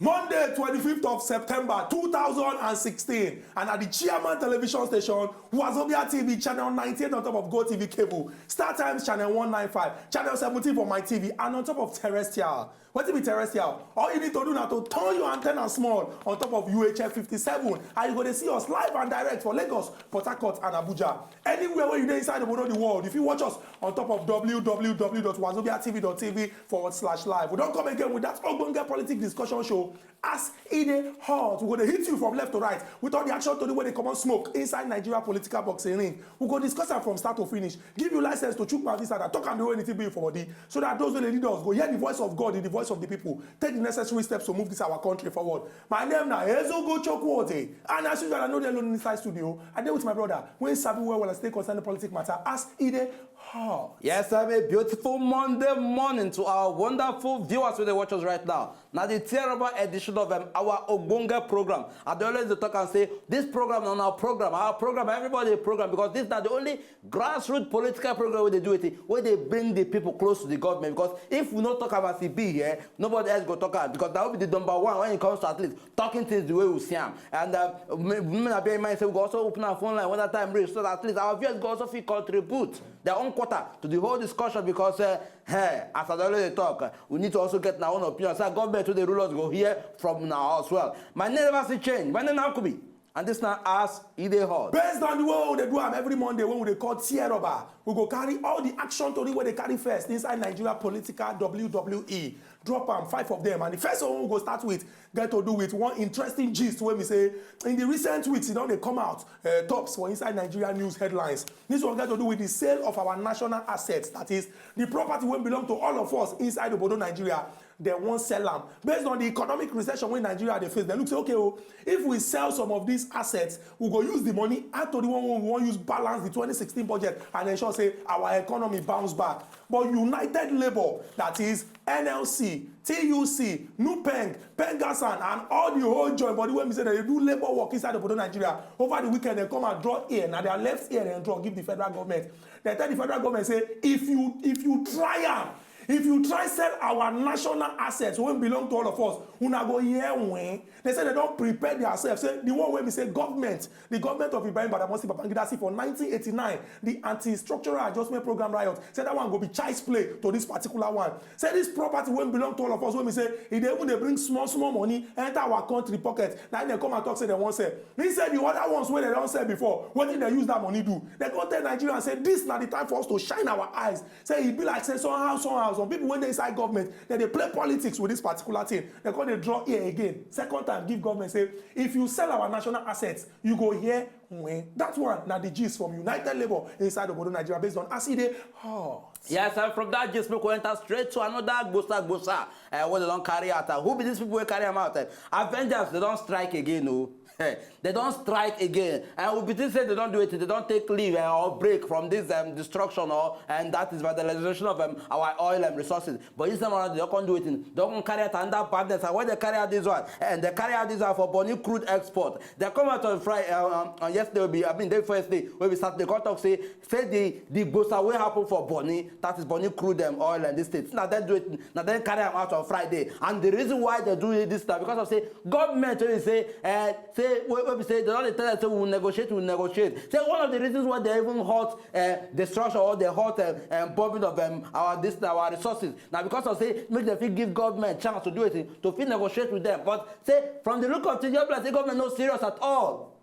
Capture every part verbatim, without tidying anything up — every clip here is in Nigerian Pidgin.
Monday, twenty-fifth of September two thousand sixteen, and at the Chairman Television Station, Wazobia T V channel ninety-eight on top of GoTV cable, Star Times channel one ninety-five, channel seventeen for my T V, and on top of terrestrial. Wetin be terrestrial? All you need to do na to turn your antenna small on top of U H F fifty-seven, and you go dey see us live and direct for Lagos, Port Harcourt, and Abuja. Anywhere where you dey inside the world, you fit watch us on top of w w w dot wazobia t v dot t v forward slash live. We don come again with that ogbonge politic discussion show. As e dey hot, we go dey hit you from left to right with all the action tori wey dey comot smoke inside Nigeria political boxing ring. We go discuss am from start to finish, give you license to chook mouth inside and talk am the way anything be for body, so that those wey dey lead us go hear the voice of God in the voice of the people, take the necessary steps to move this our country forward. My name na Ezogo Chukwuote, and as usual, I no dey alone inside studio. I dey with my brother wey sabi well well and stay concerned politics matter as e dey hot. Yes, have a beautiful Monday morning to our wonderful viewers wey dey watch us right now. Na the Tiaraba edition of um, our Ogbonge program. I dey always dey talk and say, this program na our program, our program, everybody program, because this na the only grassroots political program wey dey do it, wey dey bring the people close to the government. Because if we no talk am as e be here, nobody else go talk am. Because that will be the number one when it comes to at least talking things the way we see am. And uh, may- may I bear in mind say we go also open our phone line when that time reach, so that at least our viewers go also fit contribute their own quarter to the whole discussion. Because uh, hey, as I dey always dey talk, uh, we need to also get our own opinion. So government wey dey rule us go hear from una as well. My name never still change. My name na Akubi. And this na as e dey hot. Based on the way we dey do am every Monday when we dey call tear rubber, we go carry all the action tori wey dey carry first inside Nigeria political W W E. Drop am, five of them, and the first one we go start with get to do with one interesting gist wey be say in the recent weeks e don dey come out, uh, tops for inside Nigeria news headlines. This one get to do with the sale of our national assets, that is the property wey belong to all of us inside obodo Nigeria. Dem wan sell am. Based on the economic recession wey Nigeria dey face, dem look say, okay o, if we sell some of these assets, we go use the money add to the one wey we wan use balance the twenty sixteen budget and ensure say our economy bounce back. But United Labour, that is N L C, T U C, NUPENG, PENGASAN, and all the whole join body wey be say dem dey do labour work inside obodo Nigeria, over the weekend dem come and draw ear, na their left ear dem draw give the federal government. Dem tell the federal government say, if you if you try am, if you try sell our national assets wey belong to all of us, una go hear when. Dem say dem don prepare theirself, say the one wey be say government, the government of Ibrahim Badamasi Babangida see for nineteen eighty-nine, the anti-structural adjustment program riot, say that one go be child's play to this particular one. Say this property wey belong to all of us, wey be say e dey even dey bring small small money enter our country pocket, na im dem come and talk say dem wan sell. He say the other ones wey dem don sell before, wetin dem use that money do? Dem come tell Nigerians say this na the time for us to shine our eyes. Say e be like say somehow somehow some people wey dey inside government, dem dey play politics with this particular thing. Dem come dey draw ear again, second time, give government say, if you sell our national assets, you go hear when. That one na the gist from United Labour inside obodo Nigeria, based on as e dey hot. Yes, and from that gist, make we enter straight to another gbosa gbosa uh, wey dem don carry out. Uh, who be these people wey carry am out? Uh, Avengers, dem don strike again o. Dem don strike again, and we be think say dem don do wetin, dem don take leave uh, or break from this um, destruction, or and that is vandalization of um, our oil and resources. But this time around, dem don come do wetin, dem don come carry out another badness. And when dem carry out this one, and dem carry out this one for Bonny crude export, dem come out on Friday, uh, um, on yesterday, wey be, I mean, day first day, wey be Saturday, come talk say, say the the gbosa wey happen for Bonny, that is Bonny crude um, oil and this state, na dem do it, na dem carry am out on Friday. And the reason why dem do this na because of say government wey be say, uh, say wey wey be say dem don dey tell dem say we will negotiate, we will negotiate. Say one of the reasons why dem even halt uh, destruction or dem halt um, um, bombing of um, our this our resources na because of say make dem fit give government chance to do wetin, to fit negotiate with dem. But say from the look of things, e be like say government no serious at all.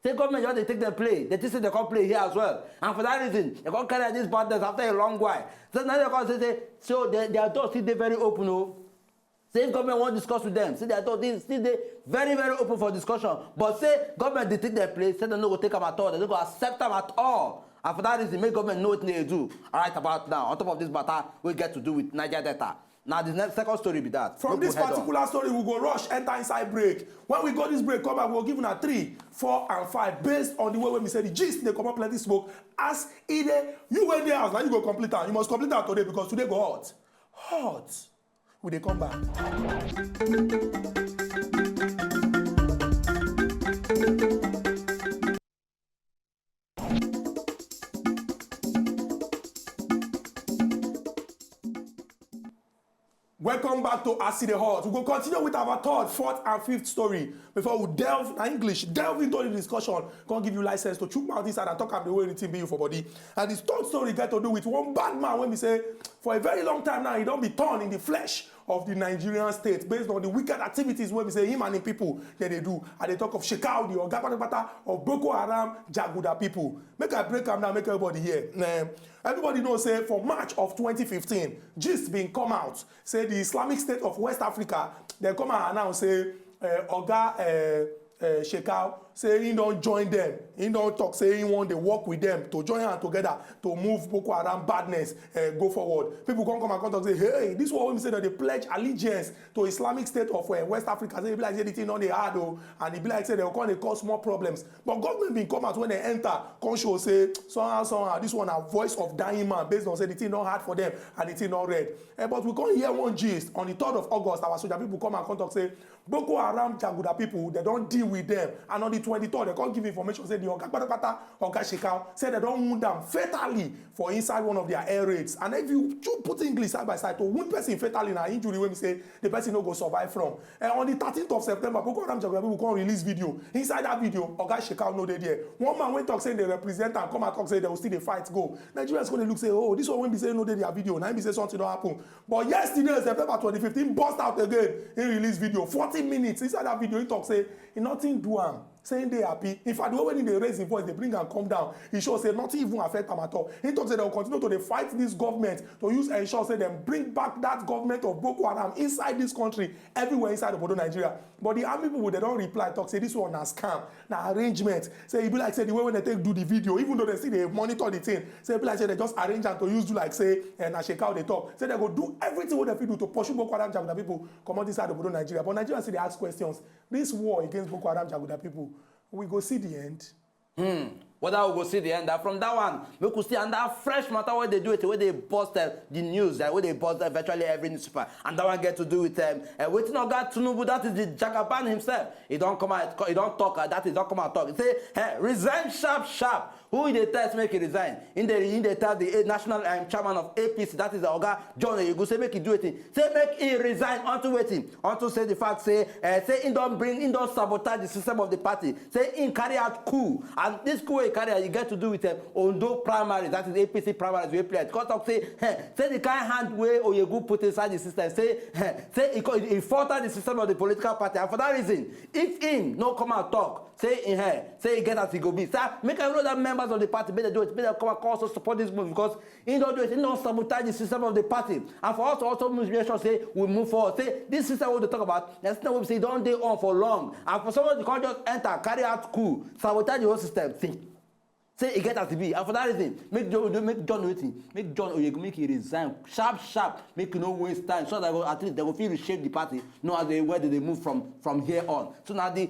Say government just dey take dem play, dem think say dem come play here as well. And for that reason, dem come carry out this badness after a long while. So now dem come say, say so their their door still dey very open o. Say if government wan discuss with dem, say their door dey still dey very very open for discussion. But say government dey take dem play, say dem no go take am at all, dem no go accept am at all. And for that reason, make government know wetin dem dey do. Alright, about now, on top of this matter wey get to do with Niger Delta. Na the next second story be that. From this particular story, we go rush enter inside break. When we go this break, come back, we go give una three, four, and five based on the way wey we say the gist dey comot plenty smoke. As e dey, you wey dey house, na you go complete am. You must complete am today because today go hot. Hot. We dey come back. Welcome back to As E Dey Hot. We go continue with our third, fourth, and fifth story before we delve na English, delve into the discussion, come give you license to chook mouth inside and talk am the way anything be you for body. And this third story get to do with one bad man wey be say for a very long time now, he don be torn in the flesh of the Nigerian state based on the wicked activities wey be say him and him people dem dey do. I dey talk of Shekau, the oga patapata of Boko Haram jaguda people. Make I break am down, make everybody hear. Um, everybody know say for March of twenty fifteen, gist bin come out say the Islamic State of West Africa, dem come and announce say uh, oga uh, uh, Shekau say he don join them. He don talk say he wan dey work with them to join hand together to move Boko Haram badness uh, go forward. People come come and come talk say, hey, this one wey be say dem dey pledge allegiance to Islamic State of uh, West Africa, say e be like say the thing don dey hard o, and e be like say dem go come dey cause more problems. But government bin come out when dem enter, come show say somehow somehow this one na voice of dying man, based on say the thing don hard for them and the thing don red. Eh, but we come hear one gist on the third of August, our soldier people come and come talk say Boko Haram jaguda people, dem don deal with them, and on the twenty-third dem come give information say the oga patapata, oga Shekau, say dem don wound am fatally for inside one of their air raids. And if you put English side by side, to wound person fatally na injury wey be say the person no go survive from. And on the thirteenth of September, Boko Haram jaguda people come release video. Inside that video, oga Shekau no dey there. One man wey talk say they represent and come and talk say they will still dey fight go. Nigerians go dey look say, oh, this one wey be say no dey their video, na im be say something don happen. But yesterday, September twenty-fifth, he burst out again. He release video, forty minutes. Inside that video, he talk say he nothing do am. Say he dey happy. In fact, the way when he dey raise him voice, dey bring am come down. He show say nothing even affect am at all. He talk say they will continue to dey fight this government to use ensure say dem bring back that government of Boko Haram inside this country, everywhere inside obodo Nigeria. But the army people, they don reply talk say this one na scam, na arrangement. Say e be like say the way when they take do the video, even though they still dey monitor the thing, say e be like say they just arrange am to use do like say eh, na Shekau dey talk. Say they go do everything wey they fit do to pursue Boko Haram jaguda people comot inside obodo Nigeria. But Nigerians still dey ask questions. This war against Boko Haram jaguda people, we go see the end. Hmm. Whether we go see the end, and from that one, make we see another fresh matter wey dey do it, wey dey burst uh, the news, uh, wey dey burst uh, virtually every newspaper, and that one get to do with um, uh, wetin oga Tinubu, that is the jagaban himself, he don come out, he don talk, uh, that is don come out talk, he say, hey, resign sharp sharp. Who he dey tell say make he resign? He dey he dey tell the uh, national um, chairman of A P C, that is the oga John Oyegu, say make he do wetin? Say make he resign unto wetin? Unto say the fact say uh, say he don bring, he don sabotage the system of the party. Say he carry out coup, and this coup wey he carry out, e get to do with um, Ondo primaries, that is A P C primaries wey play. Come talk say, hey, say the kind hand wey Oyegu put inside the system, say hey, say he, he falter the system of the political party, and for that reason, if him no come out talk, say in here, say e get as e go be. Say make I know that members of the party, make dem do it, make dem come and come also support this move, because he don do it, he don sabotage the system of the party. And for us to also make sure say we move forward, say this system wey we dey talk about, na system wey be say e don dey on for long. And for someone to come just enter, carry out coup, sabotage the whole system, see. Say e get as e be, and for that reason, make John, make John wetin, make John Oyegu, make he resign sharp sharp, make he no waste time, so that go, at least they go fit reshape the party, know as they where they dey move from from here on. So na the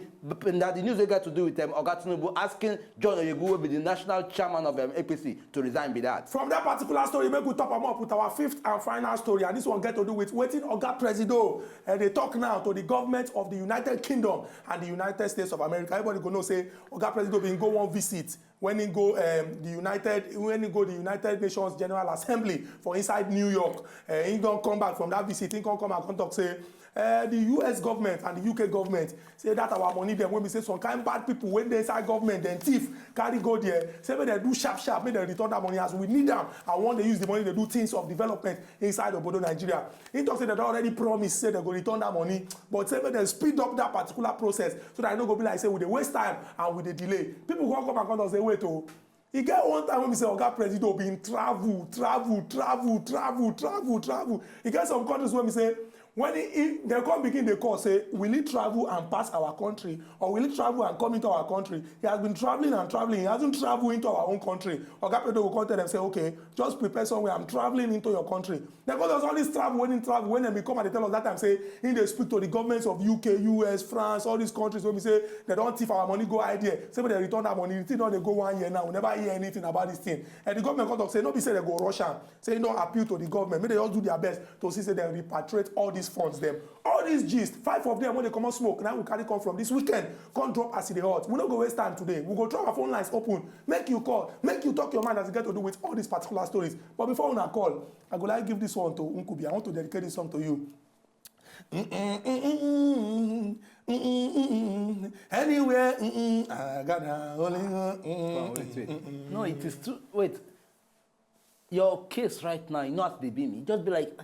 na the news wey get to do with um, Oga Tinubu asking John Oyegu, wey be the national chairman of um, A P C, to resign be that. From that particular story, make we top am up with our fifth and final story, and this one get to do with wetin Oga Presido uh, dey talk now to the government of the United Kingdom and the United States of America. Everybody go know say Oga Presido bin go one visit when he go um, the United when he go the United Nations General Assembly for inside New York. Uh, he don come back from that visit. He come come and come talk say uh, the U S government and the U K government say that our money dem wey be say some kind bad people wey dey inside government dem thief carry go there, say make dem do sharp sharp, make dem return that money as we need am. I wan dey use the money dey do things of development inside obodo Nigeria. He talk say dem don already promise say dem go return that money, but say make dem speed up that particular process so that e no go be like say we dey waste time and we dey delay. People come come and come talk say wait o, e get one time wey be say Oga Presido bin travel travel travel travel travel travel travel. E get some countries wey be say when he, he dem come begin dey call say will he travel and pass our country or will he travel and come into our country? He has been travelling and travelling, he hasn't travelled into our own country. Oga Presido go come tell dem say okay, just prepare somewhere, I'm travelling into your country. Dem go just always travel, when he travel, when dem bin come and dey tell us that time say he dey speak to the governments of U K, U S, France, all these countries wey be say dem don thief our money go hide there, say make dem return that money. The thing don dey go one year now, we never hear anything about this thing. And the government come talk say no be say dem go rush am, say he don appeal to the government make dem just do their best to see say dem repatriate all these funds dem. All these gist, five of them wey dey comot smoke na we carry come from this weekend, come drop as e dey hot. We no go waste time today, we go throw our phone lines open, make you call, make you talk your mind as e get to do with all these particular stories. But before una call, I go like give this one to Nkubi. I want to dedicate this song to you. Mm-mm, mm-mm, mm-mm, mm-mm. Anywhere, mm-mm, I gotta only go, mm-mm, Wait, wait. mm-mm. No, it is too. Wait. Your case right now, you know what they be me. Just be like,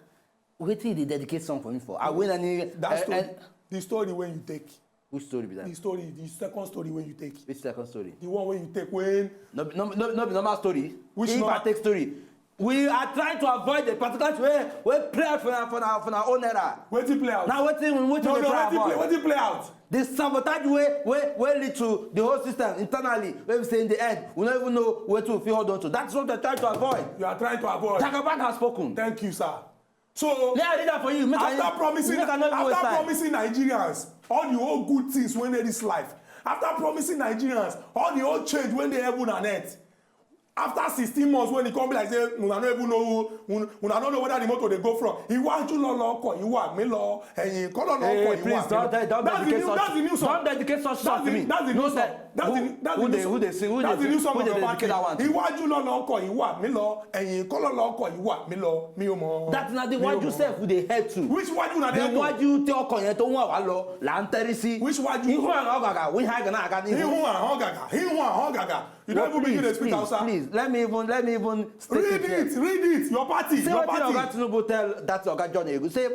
wait till they dedicate song for me for. I win any. That eh, story, eh, the story when you take, Which story be that? The story, the second story when you take, Which second story? The one when you take when No, be- no, no, no, be normal story. Which If normal- I take story, we are trying to avoid the particular way we play out for our, for our, for our own era. Wetin play out? Now, what thing, what No, thing no, we try wetin play, avoid? Wetin play out? The sabotage way, way, way lead to the whole system internally. When we say in the end, we don't even know where to feel hold on to. That's what they're trying to avoid. You are trying to avoid. Jagaban has spoken. Thank you, sir. So May I read that for you? Make I after know- promising, make I know after waste time. Promising Nigerians all the whole good things when they this life, after promising Nigerians all the whole change when they heaven and earth, after sixteen months when he come be like say una no even know who, una, una no know whether the motor dey go from. Iwaju lọ lọ ọkọ ìwà mi lọ ẹ̀yìn kọ́ lọ lọ ọkọ Hey, ìwà please, mi don't, lọ. don't, don't That's the dedicate new, such, that's the new song. Don't dedicate such That's song to the, me. That's the No, new song. that- That's who, the, that's who the they, new who song. they sing, who That's they, the new song who of they the dedicate that one party. to? Iwaju lọ lọ ọkọ ìwà mi lọ ẹ̀yìn kọ́ lọ lọ ọkọ ìwà mi lọ mi ò mọ̀. That na the Mi ò waju mọ̀. Sef we dey head to. Which waju na The dey head to? Waju tí ọkọ yẹn tó wọ́n wá lọ là ń tẹ́rí sí. Which waju? Ihu àwọn ọ̀gàgà wí hàn gánà àgá ní. Ihun ahọ́n gàgà. Ihun ahọ́n gàgà. You don't even begin to Please, speak please, Hausa. Please, let me even, let me even state Read it here. It, read it. Your party, See your what Oga party. Tinubu tell that Oga John Oyegu. Say,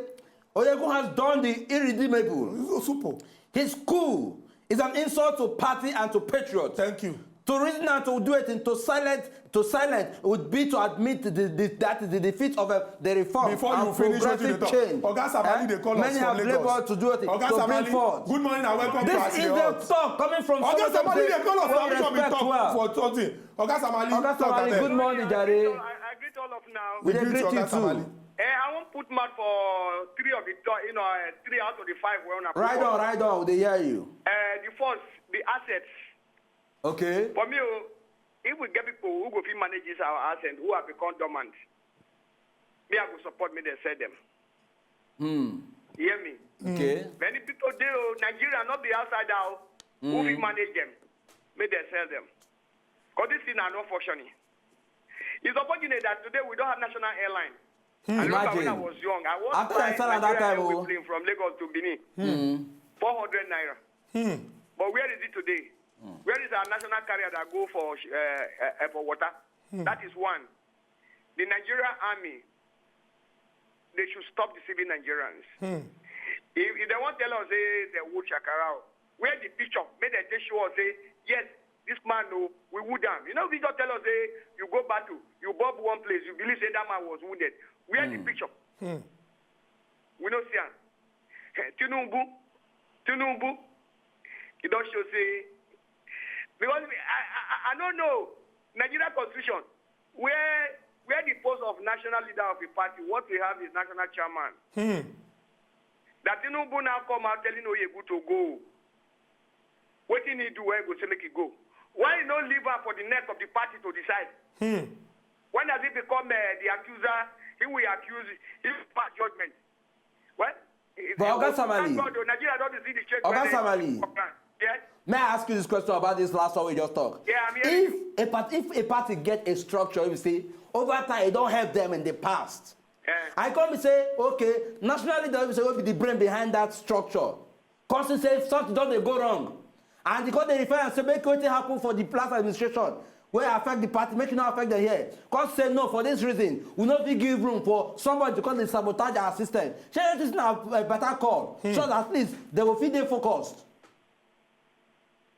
Oyegu has done the irredeemable. So simple. His coup is an insult to party and to patriots. Thank you. To reason and to do it into silent, to silent would be to admit the, the, that the defeat of uh, the reform Before and you finish, wetin you progressive dey talk? Change. Oga Samali Eh? Dey call us Many from have Lagos. Labored to do it, Oga to bring Samali, forth. Good morning and welcome to This Ask is Your the Hot. talk coming from Oga someone Samali wey dey call us we from Bishop respect talk well. For something. Oga Samali, Oga talk Samali, abeg. Good morning, Jare. I, I greet all of now. We dey Greet greet you, you Oga Samali. Too. Eh, I wan put mouth for three of the top, you know, uh, three out of the five wey una put Ride up. On, ride on, we dey hear you. Uh, the first, the assets. Okay. For me, oh, if we get people who go fit manage this our assets, who have become dormant, me I go support me they sell them. Hmm. You hear me? Okay. Many people dey oh, Nigeria not be outside now. Who fit manage them? Make they sell them. Because this thing are not functioning. It's unfortunate that today we don't have national airline. I remember when I Imagine. Was young. I was After flying I sell at that Nigeria time, oh. Aeroplane from Lagos to Benin. Four hundred naira. But where is it today? Where is our national carrier that go for uh, uh, for water? That is one. The Nigerian army, they should stop deceiving Nigerians. If, if they want to tell us, say, they would Shakara, where the picture, make they just show us, say, yes, this man, no, we would down. You know, if you just tell us, say, you go battle, you bomb one place, you believe, say, that man was wounded. Where the picture? We don't see him. Tinubu, Tinubu, he don't show, say, because I, I, I don't know, Nigeria constitution, where where the post of national leader of a party, what we have is national chairman. That Tinubu now come out telling Oyegu to go. Wetin he do wey go say make he go? Why he no leave am for the neck of the party to decide? When does he become uh, the accuser? He will accuse, he will pass judgment. Well, But Oga Samali, Nigeria don see the change. Oga Samali. Yes. May I ask you this question about this last one we just talked? Yeah, I'm hearing If a part, if a party get a structure, you see, over time it don't help them in the past. Yeah. I come say, okay, national leader will say will be the brain behind that structure. Cause he say if something don't they go wrong, and because they refer and say make wetin happen for the last administration wey affect the party, make e no affect them here. Cause say no, for this reason we no fit give room for somebody to come dey sabotage our system. Shey this na a better call so that at least they go fit dey focused.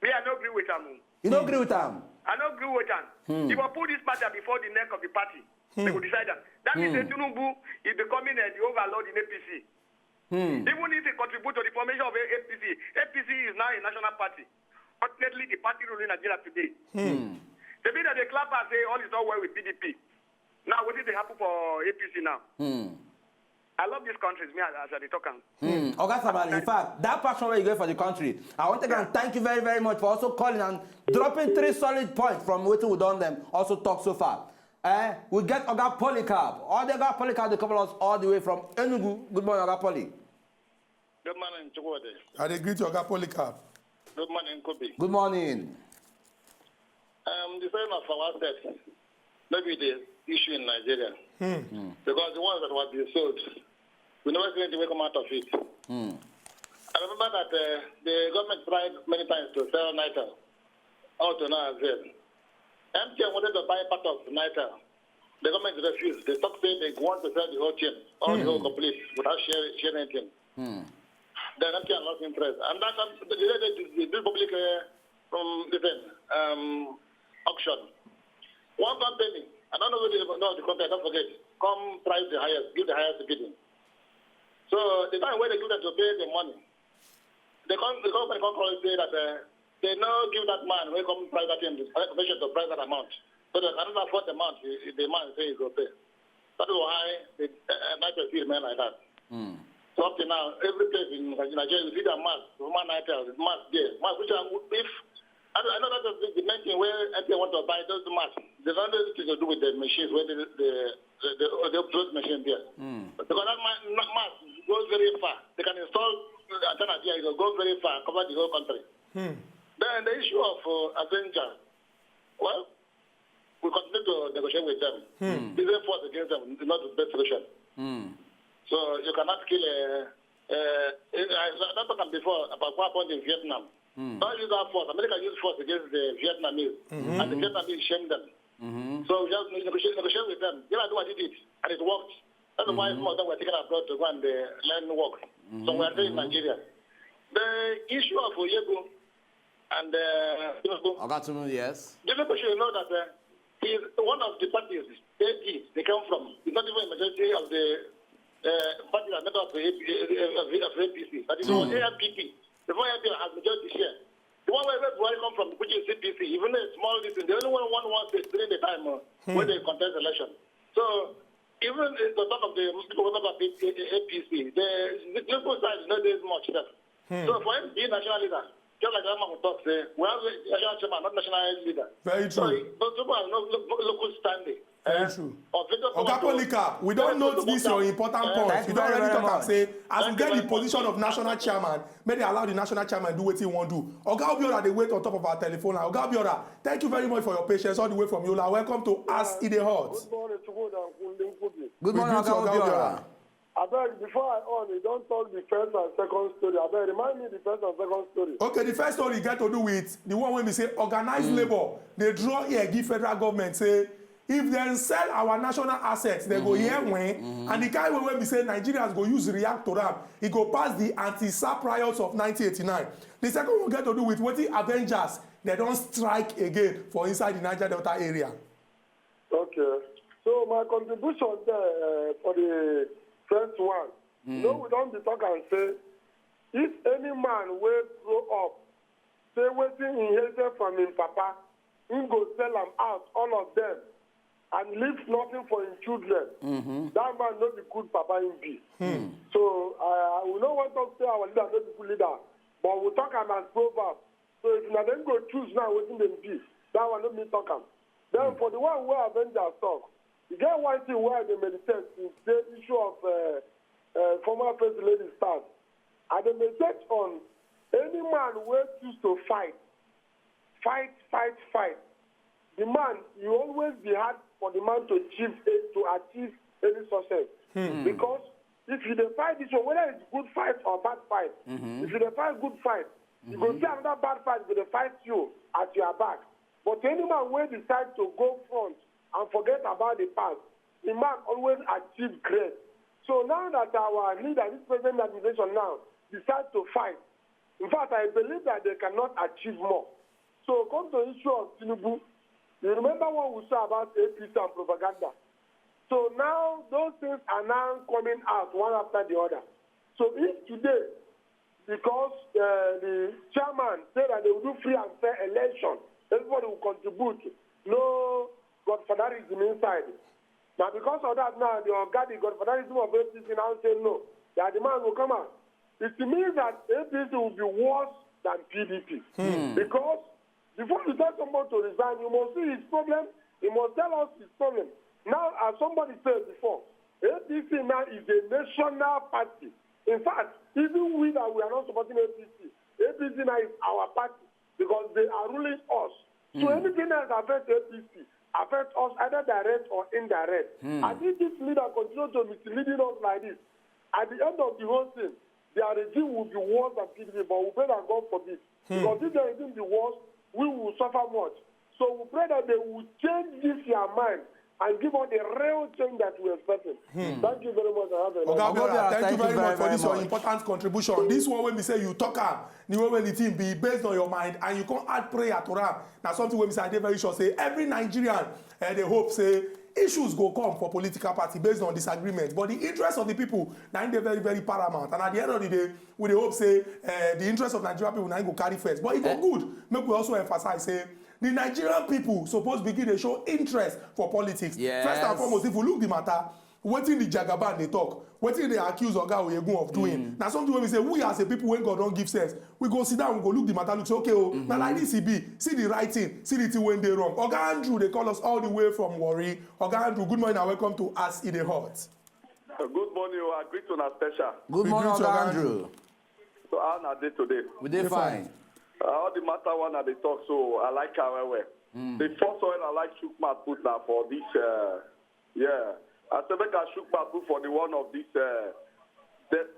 Me, I no agree with am. You no agree with am? I no agree with am. He will put this matter before the neck of the party. They will decide that. That means that Tinubu is becoming uh, the overlord in A P C. Even if he contribute to the formation of A P C, A P C is now a national party. Unfortunately, the party ruling Nigeria today. They be that they clap and say all is not well with P D P. Now, what did they happen for A P C now? I love this country, me as, as I dey talk am. Hmm. Oga Samali, in fact, that passion where you get for the country, I want to and thank you very, very much for also calling and dropping three solid points from wetin we don them also talk so far. Eh, we get Oga Polycarp. All the Oga Polycarp they come us all the way from Enugu. Good morning, Oga Poly. Good morning, Chukwudi. I dey greet you, Oga Polycarp. Good morning, Kobe. Good morning. Um, the selling of our assets, maybe the issue in Nigeria. Because the ones that were being sold, We never see anything wey come out of it. I remember that uh, the government tried many times to sell Nitel. All to no avail. M T N wanted to buy part of Nitel. The government refused. They talk say they want to sell the whole thing, all the whole complete, without share, share anything. Then M T N lost interest. And that time, the, the, the, the, the public uh, um, the thing, um, auction. One company, I don't know whether you know the company, I don't forget, come price the highest, give the highest bidding. So the time when they give them to pay the money, the, com- the company come call and say that uh, they no give that man wey come price that thing the permission to price that amount. So they cannot afford the amount the, the man say he go pay. That is why the uh, Nitel still remain like that. So up to now, every place in Nigeria, you see the mask, the man Nitel, the mask there. Mask, which are, if I, don't- I know that the, the main thing where M T N want to buy those masks, there's nothing to do with the machines where the the the, the, the those machines there. Because that ma- ma- mask goes very far. They can install antenna there, it will go very far, cover the whole country. Then the issue of uh, Avenger, well, we continue to negotiate with them. Using force against them is not the best solution. So you cannot kill a. Uh, I, I talked about before about what happened in Vietnam. Don't use that force. America used force against the Vietnamese, and the Vietnamese shamed them. So we just negotiate, negotiate with them. They do what they did, and it worked. That's why some of them were taken abroad to go and uh, learn work. Some were still in Nigeria. The issue of Oyego and uh, Tinubu, Oga Tinubu, yes. Tinubu should know that uh, he is one of the parties, A P, they come from. It's not even a majority of the uh, party that made up of, the, of, the, of the A P C. That is mm. A P P. The A P P has majority share. The one where Buhari come from, which is C P C, even though it's small, this thing, they only won one one state during the time uh, when they contest election. So even the talk of the people who talk about A P C, the, the local side is not there much. That. So for him to be national leader, just like that man will talk, say, we have a national chairman, not national leader. Very So true. he- those people have no lo- local standing. Very eh, true. Of Victor Oga Power. Polycarp, we don note this your important point. Thank You you don very, already very talk am much. say as Thank we you get very the position much. of national chairman, make dem allow the national chairman do wetin he wan do. Oga Obiora dey wait on top of our telephone line. Oga Obiora, thank you very much for your patience all the way from Yola. Welcome to As E Dey Hot. Good morning, Chukwuda and Kunle Nkubi. Good We morning, greet you, Oga Oga Obiora. Abeg, before I on, you don talk the first and second story. Abeg, remind me the first and second story. Okay, the first story get to do with the one wey be say organized labour dey draw ear give federal government say if dem sell our national assets dem go hear wen and the kind way wey be say Nigerians go use react to am e go pass the anti-sap riots of nineteen eighty-nine. The second one get to do with wetin Avengers dem don strike again for inside the Niger Delta area. Okay. So my contribution there uh, for the first one. You know, we don dey talk and say, if any man wey grow up, say wetin he inherited from him papa, he go sell am out, all of them, and leave nothing for him children. That man no be good papa him be. So uh, we no wan talk say our leader no be good leader, but we talk am as proverb. So if na dem go choose now wetin dem be, that one no me talk am. Then for the one wey Avengers talk, e get one thing wey I dey meditate since the issue of uh, uh, former first lady start. I dey meditate on any man wey choose to fight, fight, fight, fight. The man, e always be hard for the man to achieve to achieve any success because if you dey fight this one, whether it's good fight or bad fight, if you dey fight good fight, you go see another bad fight go dey fight you at your back. But any man wey decide to go front and forget about the past, the man always achieve great. So now that our leader, this present administration now, decide to fight, in fact, I believe that they cannot achieve more. So come to the issue of Tinubu. You remember what we saw about A P C and propaganda. So now those things are now coming out one after the other. So if today, because uh, the chairman said that they will do free and fair election, everybody will contribute, no godfatherism inside. Now because of that now, the Oga, the godfatherism of A P C now say no, that the man will come out. It means that A P C will be worse than P D P. Because before you tell somebody to resign, you must see his problem, he must tell us his problem. Now, as somebody said before, A P C now is a national party. In fact, even we that we are not supporting A P C, A P C now is our party because they are ruling us. So anything that affects A P C affects us either direct or indirect. And if this leader continues to misleading us like this, At the end of the whole thing, their regime will be worse than P D P, but we pray that God forbid. Because if their regime be worse, we will suffer much. So we pray that they will change this their mind and give us the real change that we expecting. Thank you very much. I have a nice Oga Oga Obiora, Obiora, thank you thank you very much very, for very this your much. important contribution. This one wey be say you talk am, the way wey the thing be based on your mind and you come add prayer to am. Na something wey be say I dey very sure say every Nigerian eh, dey hope say issues go come for political party based on disagreement. But the interest of the people na im dey very very paramount. And at the end of the day, we dey hope say eh, the interest of Nigerian people na im go carry first. But e go good make we also emphasize say the Nigerian people suppose begin dey show interest for politics. Yes. First and foremost, if we look the matter, wetin the jagaban dey talk, wetin dey accuse Oga Oyegun of doing, na something wey be say we as a people wey God don give sense, we go sit down, we go look the matter, look say okay o, na like this e be, see the right thing, see the thing wey dey wrong. Oga Andrew dey call us all the way from Warri. Oga Andrew, good morning and welcome to As E Dey Hot. Good morning, I greet una special. Good We morning, greet you, Oga Oga Andrew. So how na dey today? We dey Dey fine. fine. Uh, all the matter one I dey talk, so I like am well well. The first one I like chook mouth put na for this, uh, yeah. I say make I chook mouth put for the one of this, uh, the,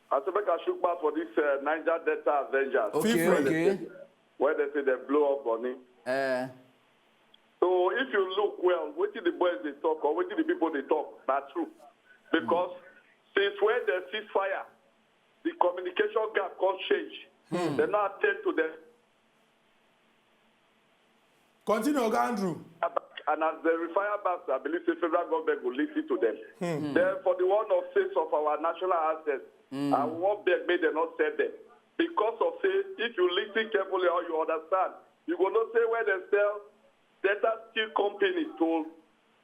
I say make I chook mouth for this uh, Niger Delta Avengers. Okay, Feel free. Okay. Where they say they blow up money. Uh, So if you look well, wetin the boys dey talk or wetin the people dey talk na true. Because since when the ceasefire, the communication gap come change. They no attend to them. Continue, Oga Andrew. And as they refire back, I believe the federal government will listen to them. Then for the one of sales of our national assets, I won't beg make them not sell them. Because of say, if you listen carefully or you understand, you go know say where they sell Delta Steel Company to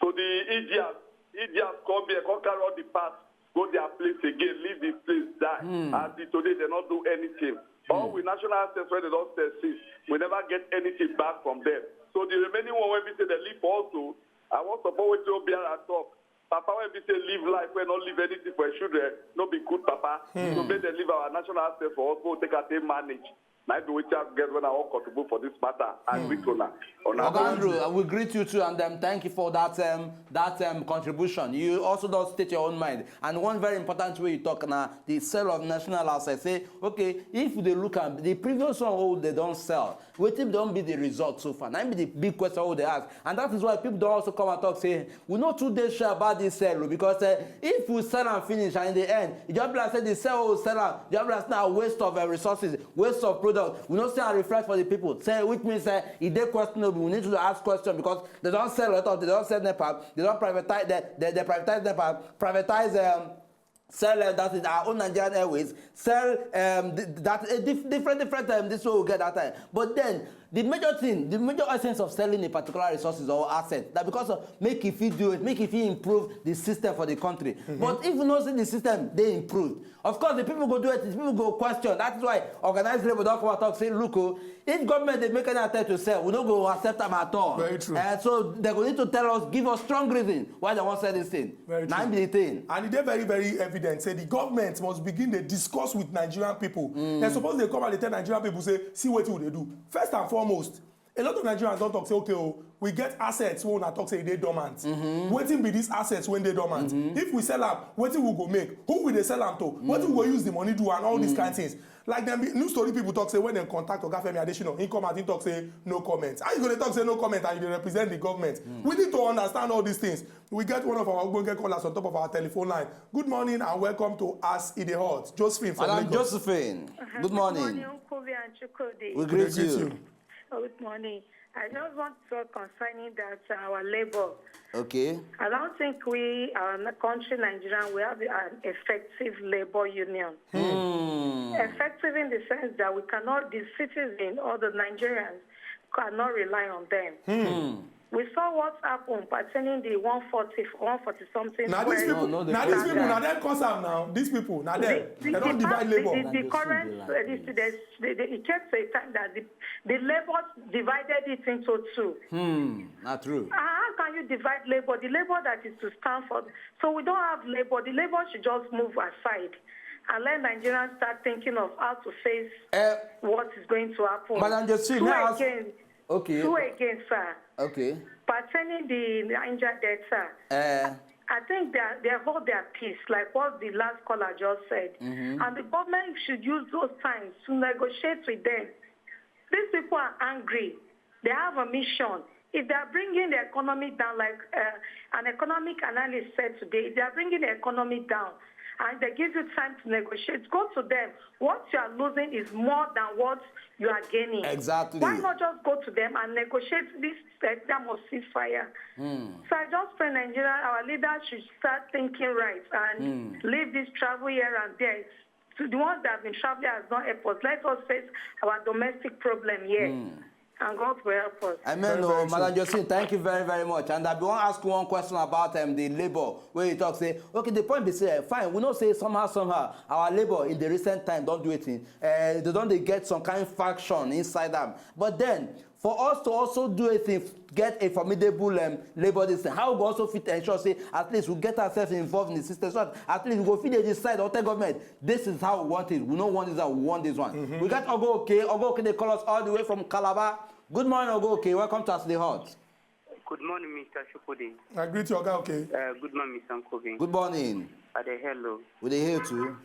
to the Indians. Indians come here, come carry all the parts, go their place again, leave the place, die. As the today, they not do anything. All we national assets when they don't sell since, we never get anything back from them. So the remaining one when we say they leave also, I want support with O B R and talk. Papa when we say live life, we not leave anything for his children, no be good papa. So make they leave our national assets for us, go take and take manage. Na be wetin I get when I wan contribute for this matter. I greet una. Una Oga Andrew, uh, we greet you too, and um, thank you for that um, that um, contribution. You also don't state your own mind. And one very important way you talk now, the sale of national assets. Say, okay, if they look at the previous one, oh, they don't sell. What if don't be the result so far? That be the big question who they ask, and that is why people don't also come and talk say we no too dey sure about this sale o, because uh, if we sell and finish and in the end, e just be like say the sale we sell am, just be like say na waste of uh, resources, waste of product. We no see am reflect for the people. Say which means uh, e dey questionable. We need to ask question because they don't sell a lot of, they don't sell NEPA, they don't privatize, they, they, they privatize NEPA, privatize um, sell uh, that is our own Nigerian Airways, sell um, th- that uh, dif- different different um, this way we get that time. But then the major thing, the major essence of selling a particular resources or asset, that because of make if you do it, make if you improve the system for the country. But if you know see the system, they improve. Of course, the people go do it. The people go question. That's why organized labor don't come and talk say, look, oh, if government they make any attempt to sell, we don't go accept them at all. Very true. Uh, so they go need to tell us, give us strong reason why they want sell this thing. Very Now true. Be the thing. And e dey very very evident say the government must begin dey discuss with Nigerian people. Dem suppose dey come and dey tell Nigerian people say see wetin we dey do. First and foremost, a lot of Nigerians don talk say okay o, we get assets wey una talk say e dey dormant. Wetin be these assets wey dey dormant? If we sell am, wetin we go make? Who we dey sell am to? Wetin we go use the money do and all these kind things. Like dem be news tori people talk say when dem contact Oga Femi Adesina, he come out, he talk say no comment. How you go dey talk say no comment and you dey represent the government? We need to understand all these things. We get one of our ogbonge callers on top of our telephone line. Good morning and welcome to As E Dey Hot. Josephine from Madam Lagos. Josephine, Uh-huh. good morning. Uncle V and Chukudi. We greet Greet you. you. Oh, good morning. I just want to talk concerning that uh, our labor. Okay. I don't think we, our n- country, Nigeria, we have an effective labor union. Hmm. Effective in the sense that we cannot, the citizens or the Nigerians cannot rely on them. We saw what happened pertaining the one forty, one forty something. Na these fuel people, No, no, na they these don't people, know. Na dem cause am now. These people, na dem. They don't divide the, labor. the, the current, uh, the, the, the, the, it came to a time that the, the labor divided it into two. Hmm. Not true. Ah, how can you divide labor? The labor that is to stand for. So we don't have labor. The labor should just move aside and let Nigerians start thinking of how to face Uh, what is going to happen. Madam Josephine, Two may I ask- again, Okay. Two again, sir. Okay. Pertaining the Niger Delta, Uh, I think they, are, they hold their peace, like what the last caller just said. Mm-hmm. And the government should use those times to negotiate with them. These people are angry. They have a mission. If they are bringing the economy down, like uh, an economic analyst said today, if they are bringing the economy down and they give you time to negotiate, go to them. What you are losing is more than what you are gaining. Exactly. Why not just go to them and negotiate this uh, term of ceasefire? Mm. So I just pray Nigeria, our leaders should start thinking right and mm. leave this travel here and there. So the ones that have been traveling has not helped us. Let us face our domestic problem here. Mm. And God will help us. Amen. Oh, Madam Josephine, thank you very, very much. And I want to ask one question about um, the labor, where you talk, say, okay, the point is, uh, fine, we know say somehow, somehow, our labor in the recent time don't do it. In, uh, they don't they get some kind of faction inside them. But then, for us to also do a thing, get a formidable um, labor this thing, how we also fit ensure say at least we get ourselves involved in the system, so that at least we go fit dey decide or tell government, this is how we want it, we no want this, how we want this one. Mm-hmm. We got Ogo Okay. Ogo Okay, they call us all the way from Calabar. Good morning, Ogo Okay. Welcome to As the Hot. Good morning, Mister Shukudi. I greet you, Oga Okay. Uh, good morning, Mister Nkobi. Good morning. Are they hello? We dey hear too.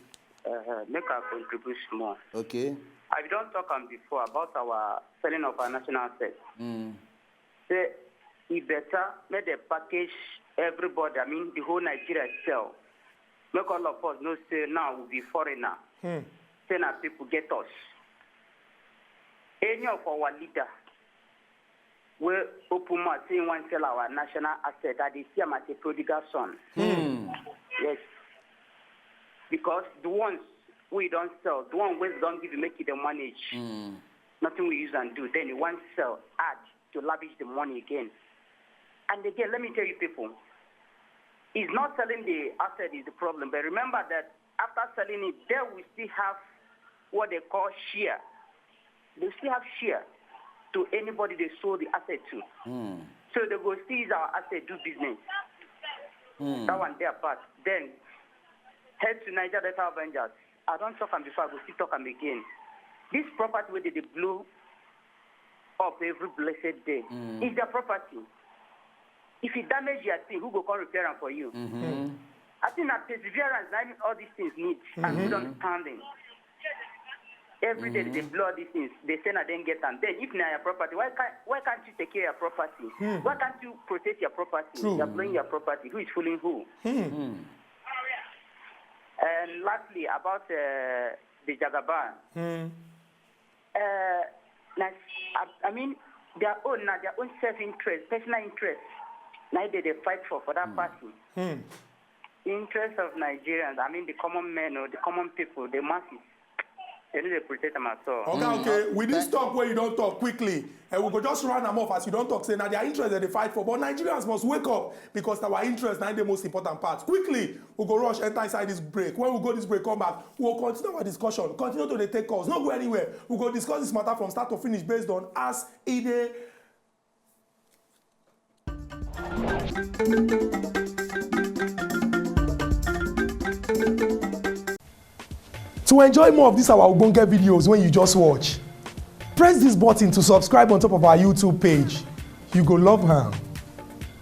Uh, make I contribute more. Okay. I don't talk am before about our selling of our national assets. Mm. Say, e better make the package everybody, I mean, the whole Nigeria sell. Make all of us know say now we be foreigner. Hmm. Say na people get us. Any of our leader wey open mouth say he wan sell our national asset, I dey see am as a prodigal son. Hmm. Yes. Because the ones we don't sell, the one wey don't give you make it the manage. Hmm. Nothing we use and do. Then you want sell, add to lavish the money again. And again, let me tell you people, it's not selling the asset is the problem. But remember that after selling it, then we still have what they call share. They still have share to anybody they sold the asset to. Mm. So they go still use our asset, do business. Mm. That one, their part. Then, head to Niger Delta Avengers. I don't talk am before, I go still talk am again. This property where they, they blow up every blessed day mm. is their property. If you damage your thing, who go come repair am for you? Mm-hmm. I think that perseverance, that all these things need, mm-hmm. and good understanding. Every day mm-hmm. they blow these things. They say I didn't get them. Then if na your property, why can't why can't you take care of your property? Hmm. Why can't you protect your property? True. You're blowing your property. Who is fooling who? Hmm. And lastly, about uh, the Jagaban. Hmm. Uh, na, I, I mean, their own, na their own self-interest, personal interest. Now they, they fight for, for that mm. party. Mm. Interest of Nigerians, I mean, the common men or the common people, the masses, they need to protect them at all. Okay, mm. okay. With this talk where you don't talk quickly, and we go just run them off as you don't talk. Say now their interest that they fight for, but Nigerians must wake up because our interest now the most important part. Quickly, we go rush enter inside this break. When we go this break, come back. We'll continue our discussion, continue to take calls, not go anywhere. We go discuss this matter from start to finish based on as e dey. To enjoy more of these our ogbonge videos when you just watch, press this button to subscribe on top of our YouTube page. You go love am.